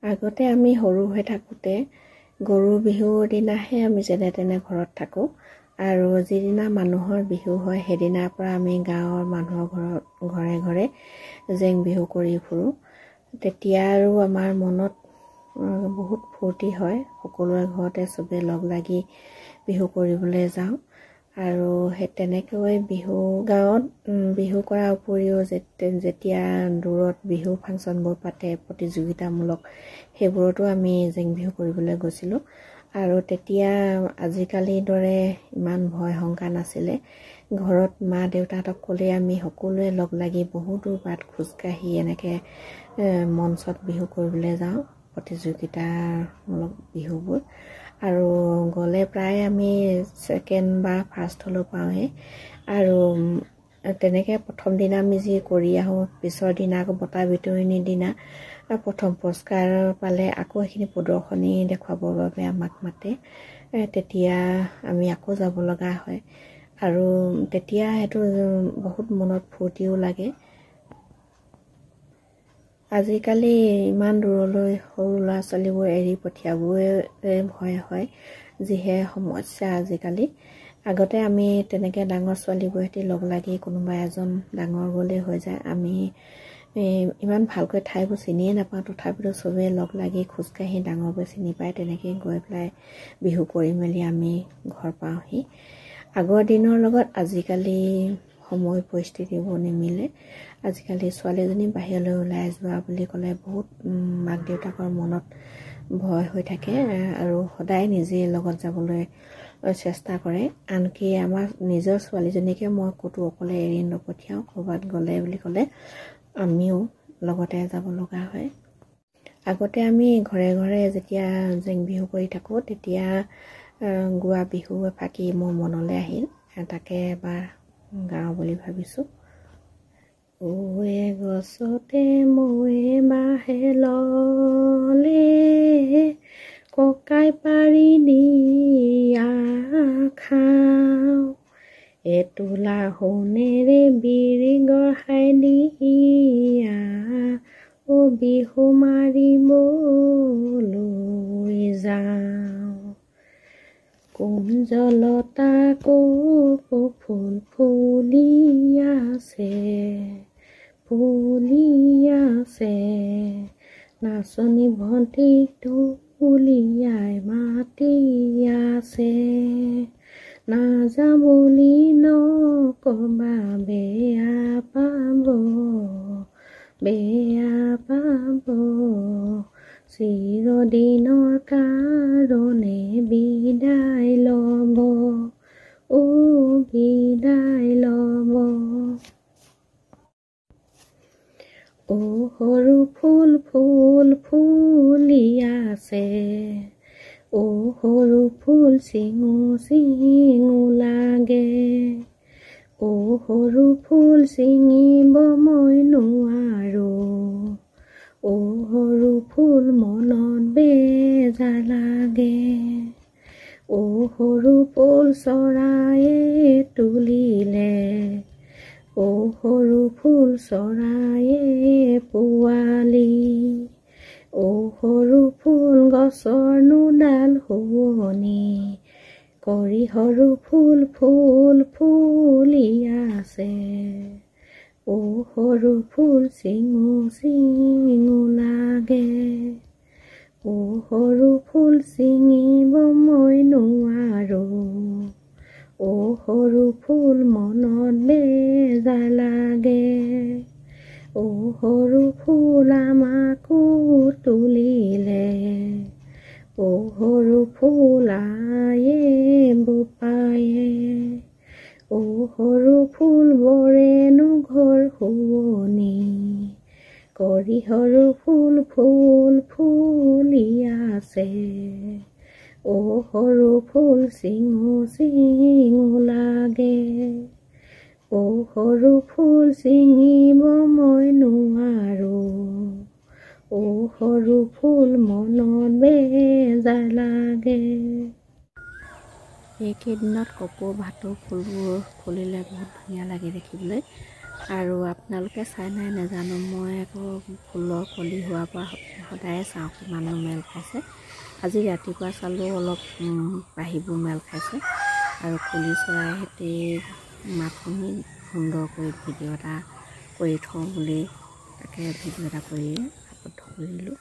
আগতে আমি সৰু হৈ থাকোঁতে গৰু বিহুৰ দিনাহে আমি যেনে তেনে ঘৰত থাকোঁ আৰু যিদিনা মানুহৰ বিহু হয় সেইদিনাৰ পৰা আমি গাঁৱৰ মানুহৰ ঘৰত ঘৰে ঘৰে জেং বিহু কৰি ফুৰোঁ। তেতিয়া আৰু আমাৰ মনত বহুত ফূৰ্তি হয়। সকলোৰে ঘৰতে চবেই লগ লাগি বিহু কৰিবলৈ যাওঁ আৰু সেই তেনেকৈ বিহু গাঁৱত বিহু কৰাৰ উপৰিও যেতিয়া দূৰত বিহু ফাংচনবোৰ পাতে, প্ৰতিযোগিতামূলক, সেইবোৰতো আমি জেং বিহু কৰিবলৈ গৈছিলোঁ। আৰু তেতিয়া আজিকালিৰ দৰে ইমান ভয় শংকা নাছিলে। ঘৰত মা দেউতাহঁতক ক'লেই আমি সকলোৱে লগ লাগি বহু দূৰ বাট খোজকাঢ়ি এনেকৈ মঞ্চত বিহু কৰিবলৈ যাওঁ, প্ৰতিযোগিতামূলক বিহুবোৰ। আৰু গ'লে প্ৰায় আমি ছেকেণ্ড বা ফাৰ্ষ্ট হ'লেও পাওঁৱেই। আৰু তেনেকৈ প্ৰথম দিনা আমি যি কৰি আহোঁ, পিছৰ দিনা আকৌ বঁটা বিতৰণিৰ দিনা প্ৰথম পুৰস্কাৰ পালে আকৌ সেইখিনি প্ৰদৰ্শনী দেখুৱাবৰ বাবে আমাক মাতে। তেতিয়া আমি আকৌ যাব লগা হয় আৰু তেতিয়া সেইটো বহুত মনত ফূৰ্তিও লাগে। আজিকালি ইমান দূৰলৈ সৰু ল'ৰা ছোৱালীবোৰ এৰি পঠিয়াবই ভয় হয়, যিহে সমস্যা আজিকালি। আগতে আমি তেনেকৈ ডাঙৰ ছোৱালীবোৰে সৈতে লগ লাগি কোনোবা এজন ডাঙৰ গ'লেই হৈ যায়। আমি ইমান ভালকৈ ঠাইবোৰ চিনিয়ে নাপাওঁ, তথাপিতো চবেই লগ লাগি খোজকাঢ়ি ডাঙৰবোৰে চিনি পায়, তেনেকৈয়ে গৈ পেলাই বিহু কৰি মেলি আমি ঘৰ পাওঁহি। আগৰ দিনৰ লগত আজিকালি সময় পৰিস্থিতিবোৰ নিমিলে। আজিকালি ছোৱালীজনী বাহিৰলৈ ওলাই যোৱা বুলি ক'লে বহুত মাক দেউতাকৰ মনত ভয় হৈ থাকে আৰু সদায় নিজে লগত যাবলৈ চেষ্টা কৰে। আনকি আমাৰ নিজৰ ছোৱালীজনীকে মই ক'তো অকলে এৰি নপঠিয়াওঁ। ক'ৰবাত গ'লে বুলি ক'লে আমিও লগতে যাব লগা হয়। আগতে আমি ঘৰে ঘৰে যেতিয়া জেং বিহু কৰি থাকোঁ, তেতিয়া গোৱা বিহু এফাকি মোৰ মনলৈ আহিল, তাকে এবাৰ গাওঁ বুলি ভাবিছোঁ। ঐ গছতে ময়ে বাহে ললে, ককাই পাৰি দিয়া খাওঁ, এতোলা সোণেৰে বিৰি গঢ়াই দিয়া, অ বিহু মাৰিবলৈ যাওঁ। কুঞ্জলতা কপৌ ফুল ফুলি আছে, ফুলি আছে, নাচনী ভণ্টিক ঢুলীয়াই মাতি আছে, নাযাওঁ বুলি নকবা বেয়া পাব, বেয়া পাব, চিৰদিনৰ কাৰণে বিদায় ল'ব, অ বিদায় ল'ব। অ সৰু ফুল ফুল ফুলি আছে, অ সৰু ফুল চিঙো চিঙো লাগে, অ সৰু ফুল ছিঙিব মই নোৱাৰোঁ, অ সৰু ফুল মনত বেজাৰ লাগে, অ সৰু ফুল চৰায়ে তুলিলে, অ সৰু ফুল চৰায়ে পোৱালি, অ সৰু ফুল গছৰ নোডাল শুৱনি কৰি, সৰু ফুল ফুল ফুলি আছে, অ সৰু ফুল চিঙো চিঙো লাগে, অ সৰু ফুল ছিঙিব মই নোৱাৰোঁ, অ সৰু ফুল মনত বেজাৰ লাগে, অ সৰু ফুল আমাকো তুলিলে, অ সৰু ফুল আয়ে বোপায়ে, অ সৰু ফুল বৰেনো ঘৰ শুৱনি কৰি, সৰু ফুল ফুল ফুলি আছে, অ সৰু ফুল চিঙো চিঙো লাগে, অ সৰু ফুল ছিঙিব মই নোৱাৰোঁ, অ সৰু ফুল মনত বেজাৰ লাগে। এইকেইদিনত কপৌ ভাটৌ ফুলবোৰ ফুলিলে বহুত ধুনীয়া লাগে দেখিবলৈ। আৰু আপোনালোকে চাই নাই নাজানো, মই আকৌ ফুলৰ কলি হোৱাৰ পৰা সদায়ে চাওঁ কিমাননো মেল খাইছে। আজি ৰাতিপুৱা চালোঁ, অলপ পাহিবোৰ মেল খাইছে আৰু কুলি চৰাই সৈতে মাত শুনি সুন্দৰকৈ ভিডিঅ' এটা কৰি থওঁ বুলি তাকে ভিডিঅ' এটা কৰি আবদ্ধ কৰিলোঁ।